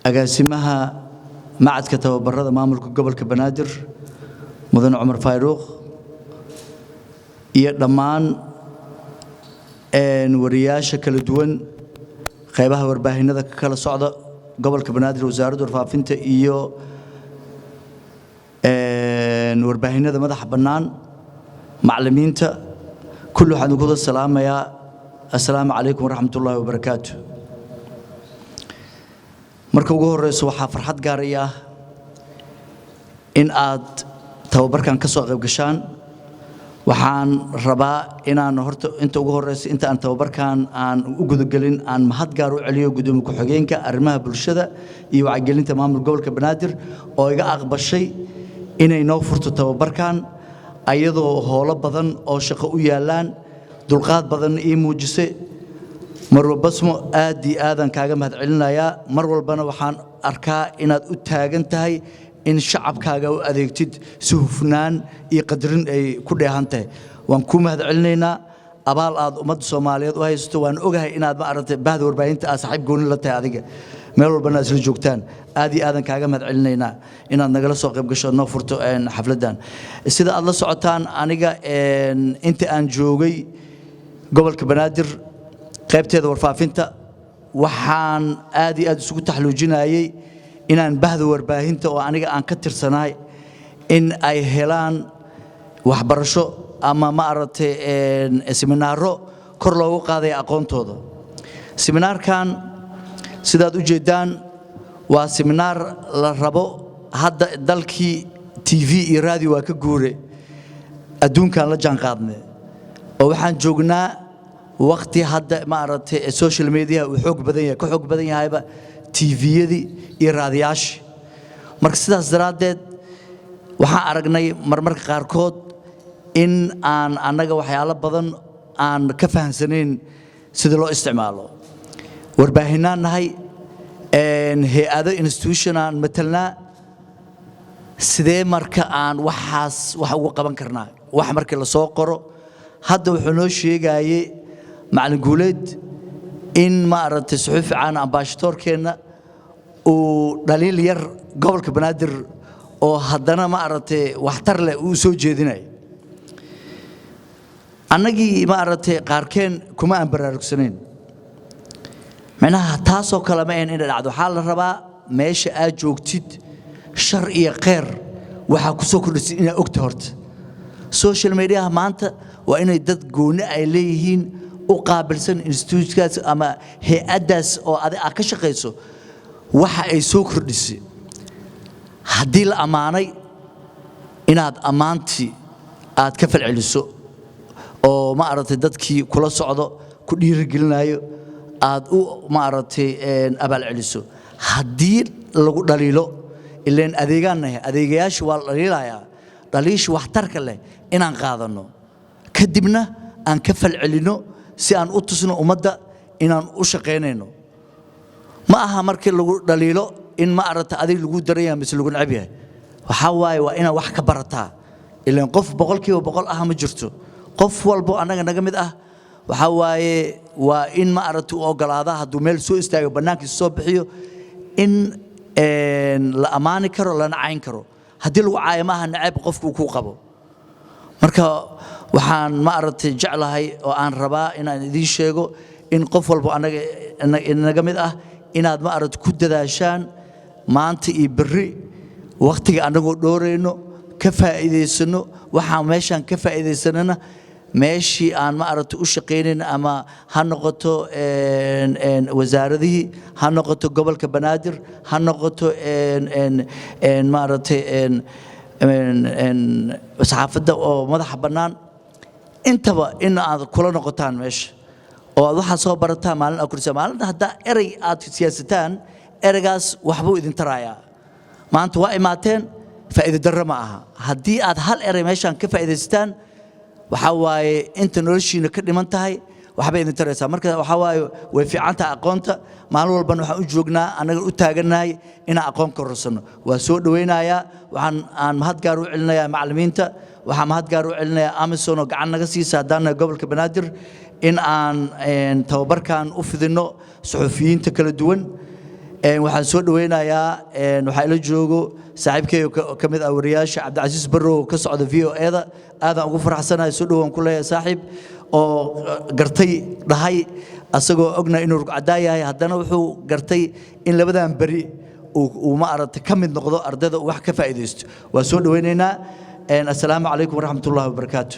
Agaasimaha Macadka Tababarada Maamulka Gobolka Banaadir, Mudane Cumar Fayruuq, iyo dhammaan wariyaasha kala duwan, qaybaha warbaahinada ka kala socda gobolka Banaadir, Wasaaradda Warfaafinta iyo warbaahinada madaxa bannaan, macallimiinta, kulli, waxaan idinku salaamayaa assalaamu calaykum waraxmat ullaahi wabarakaatu. Marka ugu horeyso, waxaa farxad gaar ii ah in aad tababarkan ka soo qayb gashaan. Waxaan rabaa inaan horta inta ugu horeysa, inta aan tababarkan aan u gudagelin, aan mahad gaar u celiyo gudoomiye ku-xigeenka arrimaha bulshada iyo wacyigelinta maamul gobolka Banaadir oo iga aqbashay inay noo furto tababarkan, ayadoo howlo badan oo shaqo u yaalaan, dulqaad badan ii muujisay. Marwa Basmo, aad iyo aadaan kaaga mahad celinayaa. Mar walbana waxaan arkaa inaad u taagan tahay in shacabkaaga u adeegtid si hufnaan iyo qadarin ay ku dheehan tahay. Waan kuu mahad celinaynaa. Abaal aad ummadda Soomaaliyeed u haysato waan ogahay, inaad, ma aragtay, bahda warbaahinta aad saaxiib gooni la tahay adiga, meel walbana aad isla joogtaan. Aad iyo aadan kaaga mahad celinaynaa inaad nagala soo qayb gasho, noo furto xafladdan. Sida aad la socotaan, aniga inta aan joogay gobolka Banaadir qaybteeda warfaafinta, waxaan aad iyo aad isugu taxluujinayay inaan bahda warbaahinta oo aniga aan ka tirsanahay in ay helaan waxbarasho ama, ma aragtay, seminaaro kor loogu qaadaya aqoontooda. Seminaarkan, sidaad u jeedaan, waa seminaar la rabo. Hadda dalkii TV iyo raadiyo waa ka guure, adduunkaan la jaan qaadnay oo waxaan joognaa waqti hadda, ma aragtay, social media uu xoog badan yahay, ka xoog badan yahayba TV-yadii iyo raadiyaashii. Marka sidaas daraaddeed waxaan aragnay marmarka qaarkood in aan annaga waxyaalo badan aan ka fahamsanayn sida loo isticmaalo. Warbaahinaan nahay, hay-ado, institution aan matalnaa. Sidee marka aan waxaas wax ugu qaban karnaa? Wax markii la soo qoro, hadda wuxuu noo sheegayey Macalin Guuleed in, ma aragtay, suxuufi caan ambaashadoorkeenna uu dhaliil yar gobolka Banaadir oo haddana, ma aragtay, waxtar leh uu soo jeedinayo. Annagii, ma aragtay, qaarkeen kuma aan baraarugsanayn. Micnaha taasoo kale ma ahayn inay dhacdo. Waxaa la rabaa meesha aad joogtid shar iyo kheyr waxaa ku soo kordhisay inaad ogta. Horta social mediaha maanta waa inay dad gooni ay leeyihiin u qaabilsan institutekaas ama hay-addaas oo adi aad ka shaqayso waxa ay soo kordhisay. Haddii la ammaanay, inaad ammaantii aad ka falceliso oo, ma aragtay, dadkii kula socdo ku dhiirigelinayo aad u, ma aragtay, abaalceliso. Haddii lagu dhaliilo, ileen adeegaan nahay, adeegayaasha waa la dhaliilayaa, dhaliisha waxtarka leh inaan qaadanno, kadibna aan ka falcelinno si aan u tusno ummadda inaan u shaqaynayno. Ma aha markii lagu dhaliilo in, ma aragta, adig lagu daran yahay mise lagu necab yahay. Waxaa waaye waa inaad wax ka barataa, ilaan qof 100% ah ma jirto. Qof walbo annaga naga mid ah waxaa waaye waa in, ma aragta, u ogolaada hadduu meel soo istaago, bannaankiisa soo bixiyo, in la ammaani karo lana cayn karo. Haddii lagu caayo, ma aha nacayb qofku uu ku qabo. Marka waxaan, ma aragtay, jeclahay oo aan rabaa inaan idiin sheego in qof walbo annaga inaga mid ah inaad, ma aragtay, ku dadaashaan maanta iyo berri wakhtiga annagoo dhoorayno ka faa'iidaysano. Waxaan meeshaan ka faa'iidaysanana, meeshii aan, ma aragtay, u shaqaynayn, ama ha noqoto wasaaradihii, ha noqoto gobolka Banaadir, ha noqoto ma aragtay, saxaafadda oo madaxa bannaan, intaba in aad kula noqotaan meesha oo aad waxaa soo barataan maalin aad kordhisaan. Maalinta haddaa erey aad siyaasataan, ereygaas waxbuu idin tarayaa. Maanta waa imaateen, faa'iido darro ma aha. Haddii aad hal erey meeshaan ka faa'iidaysataan, waxaa waaye inta noloshiina ka dhiman tahay waxbay idin taraysaa. Marka waxaa waaye way fiican tahay aqoonta. Maalin walbana waxaan u joognaa, annaga u taagannahay inaan aqoon kororsanno. Waa soo dhowaynayaa. Waxaan aan mahad gaar u celinayaa macallimiinta. Waxaan mahad gaar u celinayaa AMISOM oo gacan naga siisa haddaan nahay gobolka Banaadir in aan tababarkan u fidinno suxufiyiinta kala duwan. Waxaan soo dhaweynayaa, waxaa ila joogo saaxiibkeyga ka mid ah wariyaasha, Cabdicasiis Barrow oo ka socda VOA-da. Aadaan ugu faraxsanahay, soo dhowaan ku leeyahay saaxiib, oo gartay dhahay asagoo ogna inuu rugcadaa yahay, haddana wuxuu gartay in labadan beri uu ma aragtay ka mid noqdo ardayda, uu wax ka faa'iidaysto. Waa soo dhaweynaynaa. Assalaamu calaykum waraxmatullahi wabarakaatu.